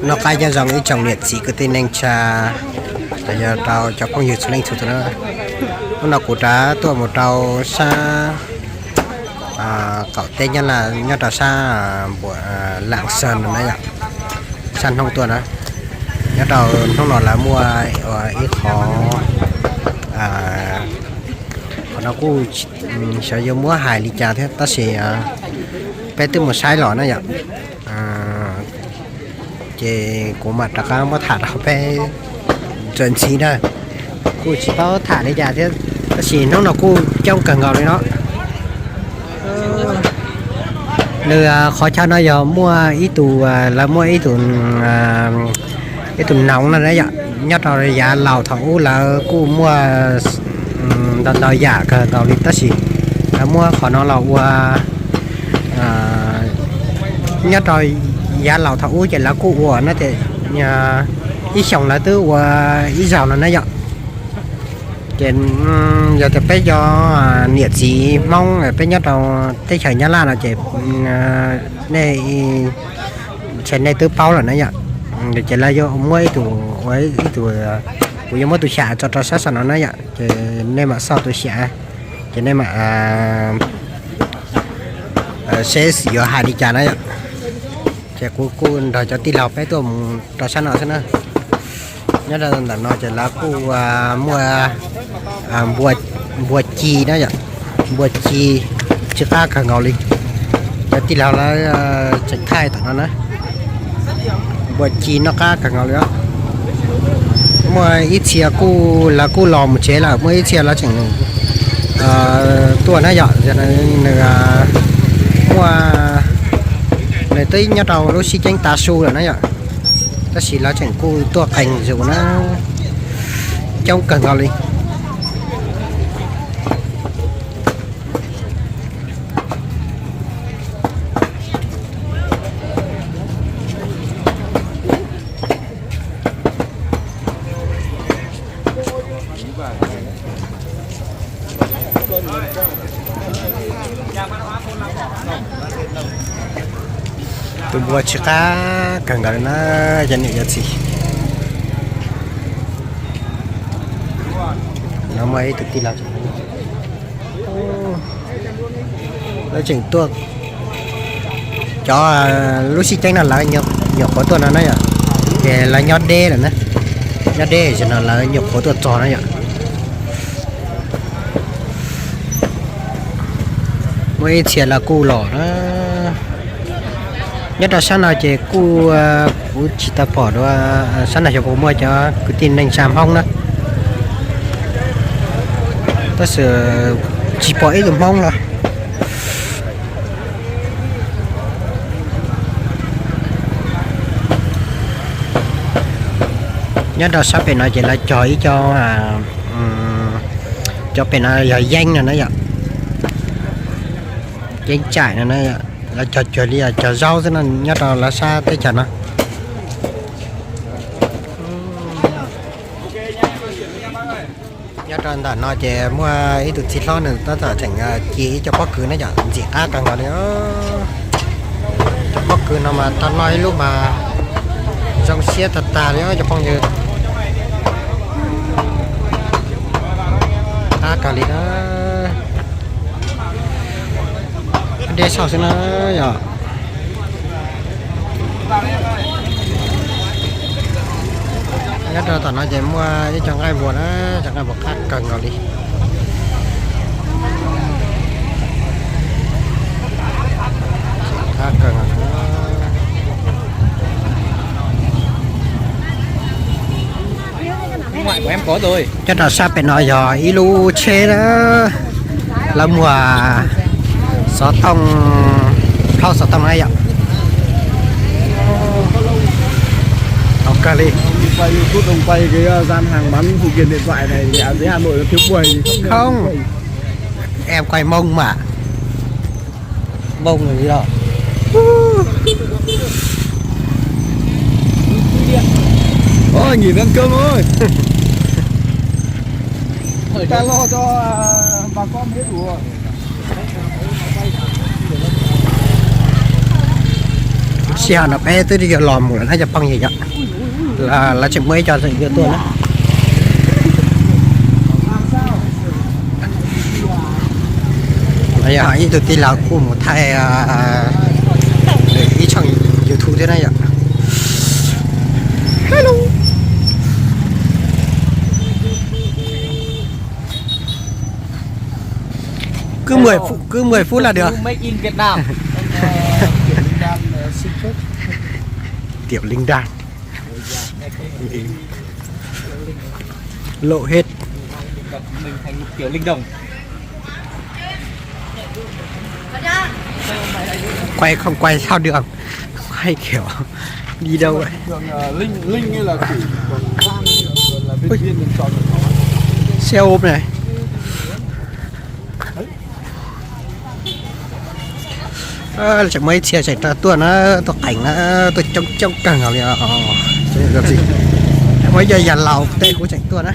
Noj qab nyob zoo ib tsoom niam txiv kwv tij neej tsa, los yog rau cov phooj ywg txhua leej txhua tus na. Hnub no kuv rov tuaj mus rau sab qaum teb Nyab Laj nyob rau sab Lạng Sơn no na yom, sab hnub tuaj na. Nyob rau hnub no lawv muaj ib qhov, qhov no kuj xyov yuav muab hais li cas thiab tab sis peb twb mus saib los na yom. Ces kuv mam rov qab muab tham rau peb ntxuav ntxiv na. Kuj tsis paub tham li cas thiab tab sis hnub no kuj coob kawg nkaus li no. Nws qhov chaw no yog muaj ib tug, lawv muaj ib tug, ib tug noov no na yom, nyob rau yav laus thaum ub lawv kuj muaj ntau ntau yam kawg nkaus li tab sis lawv muab qhov no los ua, nyob rau yav laus thaum ub ces lawv kuj ua no ces ib xyoos lawv twb ua ib zaug no na yom. Ces yog tias peb cov niam txiv Hmoob peb nyob rau teb chaws Nyab Laj no ces nej, ntshe nej twb paub lawm na yom. Ces lawv yuav muab ib tug, ua ib tug, kuv yuav muab tus xyam tso rau sab saum no na yom, ces nej mam xauj tus xyam, ces nej mam seb yuav hais li cas na yom. Ces kuv kuj nrog cov tij laug peb tuaj mus rau sab no xwb na. Nyob rau ntawm no ces lawv kuj muaj npua ci na yom, npua ci, ci qab kawg nkaus li. Cov tij laug lawv tseem thaij tom no na, npua ci noj qab kawg nkaus li. Muaj ib txhia kuj, lawv kuj los mus tsev lawm, muaj ib txhia lawv tseem tuaj na yom. Nws muaj, nws twb nyob rau lub sib ceeb tav su lawm na yom, tab sis lawv tseem kuj tuaj qees zus na, coob kawg nkaus li. Tus npua tsis qab kawg nkaus li na, cov niam cov txiv. No muaj ib tug tij laug, lawv tseem tuaj, cov lub sib ceeb no lawv nyuam qhuav tuaj no na yom, ces lawv nyob deb lawm na, nyob deb tam sim no lawv nyuam qhuav tuaj txog na yom. Muaj ib txhia lawv kuj los na. Nyob rau sab no ces kuj, kuv tsis tau pom dua, sab no xyov puas muaj cov kwv tij neej tsa Hmoob na, tab sis tsis pom ib tug Hmoob los. Nyob rau sab pem no ces lawv cog ib co, cov pem no yog yeeb no na yom, yeeb tsaim no na, lawv cog cuag li cog zaub xwb no nyob rau lawv sab teb chaws no. Nyob rau ntawm no ces muaj ib tug txiv hlob nws tab tom tseem ci ib co pob kws na yom, ntxim qab kawg nkaus li. Cov pob kws no mas tau noj ib lub mas zoo siab tag tag li cov phooj ywg. Qab kawg li na. Deb saum xwb na yom. Nyob rau tom no ces muaj ib co nqaij npua na, cov nqaij npua qab kawg nkaus li. Qab kawg nkaus. Nyob rau sab pem no yog ib lub tsheb na, lawv muag xov tooj, plaub xov tooj na yom. Tau kawg li. Ông quay YouTube, ông quay cái, ờ, gian hàng bán phụ kiện điện thoại này thì ở dưới Hà Nội nó thiếu quầy thì không. Em quay mông mà. Mông là gì đâu. Ôi, nghỉ ăn cơm thôi. Ta lo cho, à, bà con biết đủ rồi. Sij hawm no peb twb yuav los mus lawm na cov phooj ywg yom. Lawv tseem muaj ib co tseem yuav tuaj na. Yog ib tug tij laug kuj mus thaij ib tshooj YouTube thiab na yom. Hello. Cứ mười phút, cứ mười phút là được. Make in Việt Nam. Tiểu Linh Đan. Lộ hết. Mình thành một Tiểu Linh Đồng. Quay không quay sao được. Quay kiểu đi đâu vậy? Linh, Linh như là chỉ là bên Ui. Viên mình chọn được nó. Xe ôm này. Tseem muaj ib txhia tseem tuaj na, tuaj qees na, tuaj coob coob kawg nkaus li os. Muaj ib co yawg laus tej kuj tseem tuaj na.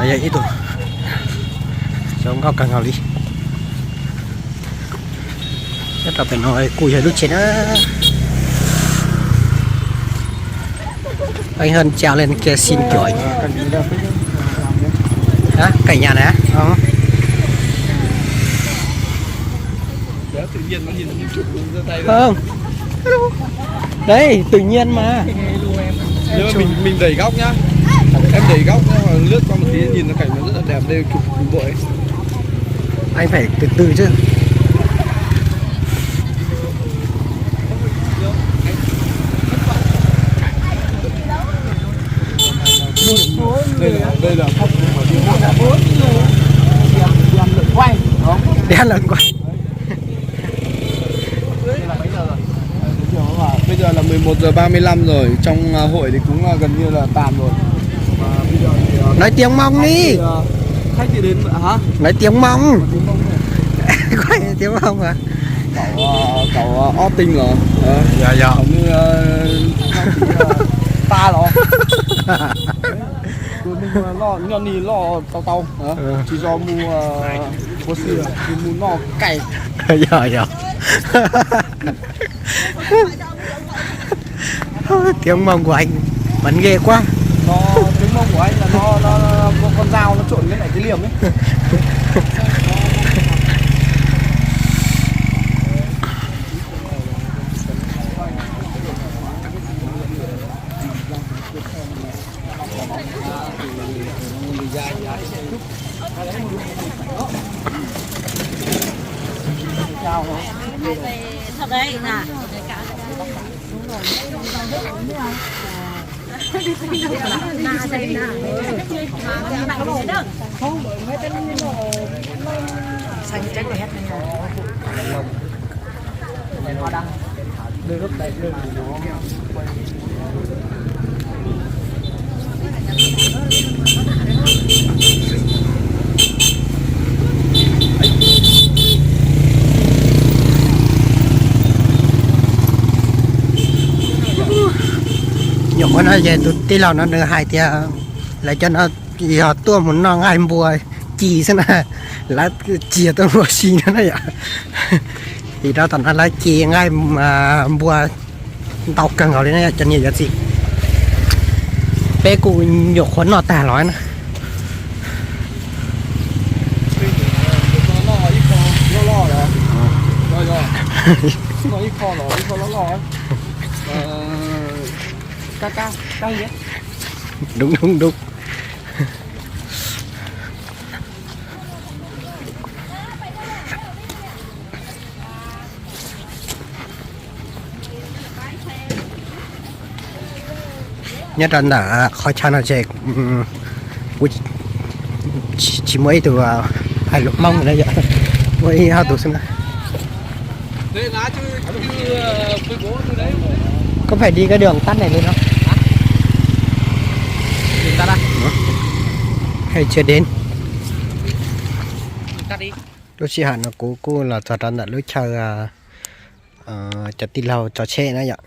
Yog ib tug zoo nkauj kawg nkaus li. Nyob rau pem no kuj yog lub tsev na. Anh Hân chào lên kia xin chụp. Hả? Cả nhà nè. Ờ. Không. Đấy, tự nhiên mà. Nhớ mình mình đẩy góc nhá. Em đẩy góc nhá, hoặc lướt qua một tí nhìn nó cảnh nó rất là đẹp đây, chụp chụp vội. Anh phải từ từ chứ. Đây là, đây là khách mà đi mua. Đi ăn lợn quay. Bây giờ là mười một giờ ba mươi lăm rồi, trong à, hội thì cũng à, gần như là tàn rồi. Mà bây giờ thì, à, nói tiếng Mông đi. Thì, à, khách thì đến hả? Nói tiếng Mông. Nói tiếng Mông này. Nói tiếng Mông hả? Cậu à, cậu à, ót tinh rồi. Ờ. Dạ, dạ. Cậu như à, ta rồi. Tụi mình à, lo nho ni lo tau tau. Hả? Ờ. Chỉ do mua à, mua sữa, chỉ mua no cay. Dạ, dạ. Tiếng Mông của anh bắn ghê quá. Nó tiếng Mông của anh là nó, nó, nó có con dao nó trộn với lại cái liềm ấy. Nyuam qhuav no ces tus tij laug no nws hais tias lawv cov no yog tuaj mus noj nqaij npua ci xwb na, lawv tsis yog tuaj npua si no na yom. Vim rau tom no lawv ci nqaij npua ntau kawg nkaus li na cov niam cov txiv. Peb kuj nyuam qhuav noj tag los na. Đúng, đúng, đúng. Nyob rau ntawm qhov chaw no ces kuv tsis muaj ib tug hais lus Hmoob na yom, muaj ib ob tug xwb na. Có phải đi cái đường tắt này lên không? Hay chưa đến? Lub sij hawm no kuv kuj los txog rau ntawm lub chaw cov tij laug tso tsheb na yom.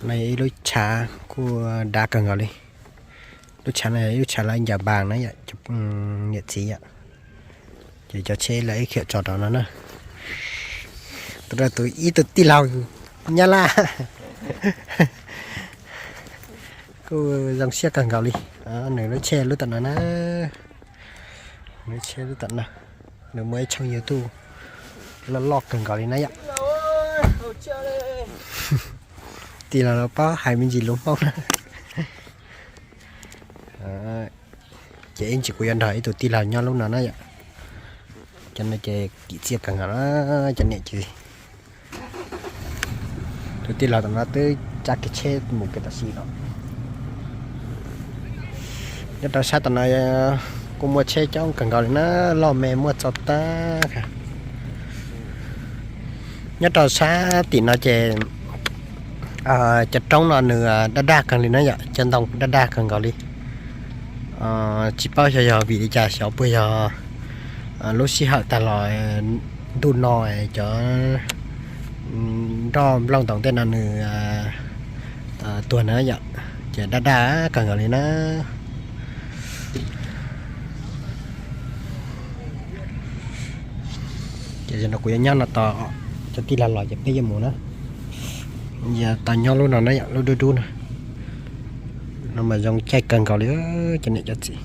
No yog ib lub tshav kuj dav kawg nkaus li. Lub tshav no yog ib lub tshav lawv ncaws npas na yom, niam txiv yom. Ces cov tsheb lawv ib khiam tso rau no na. Tus no tus ib tug tij laug Nyab Laj kuj zoo siab kawg nkaus li. Nws lub tsheb lub tom no na, lub tsheb lub tom no, nws muaj ib tshooj YouTube loj loj kawg nkaus li na yom. Tij laug los paub hais me ntsis lus Hmoob na. Ces ib ntsis kuv yuav nrog ib tug tij laug nyob lub no na yom. Cov no ces kim txiaj kawg nkaus na, cov niam cov txiv. Tus tij laug tom no twb tsa kiag tsheb mus kiag tam sim no. Nyob rau sab tom no kuj muaj tsheb coob kawg nkaus li na, loj me muaj txog tag. Nyob rau sab tim no ces cov roob no nws daj daj kawg li na yom, cov ntoo daj daj kawg nkaus li. Tsis paub xyov yog vim li cas, xyov puas yog lub sij hawm tag los ntuj no cov nroj nplooj ntoos tej no nws tuag na yom, ces daj daj kawg nkaus li na. Ces no kuv yuav nyob no tos cov tij laug los ces peb yuav mus na. Yog tos nyob lub no na yom, lub dub dub no. No mas zoo caij kawg nkaus li cov niam cov txiv.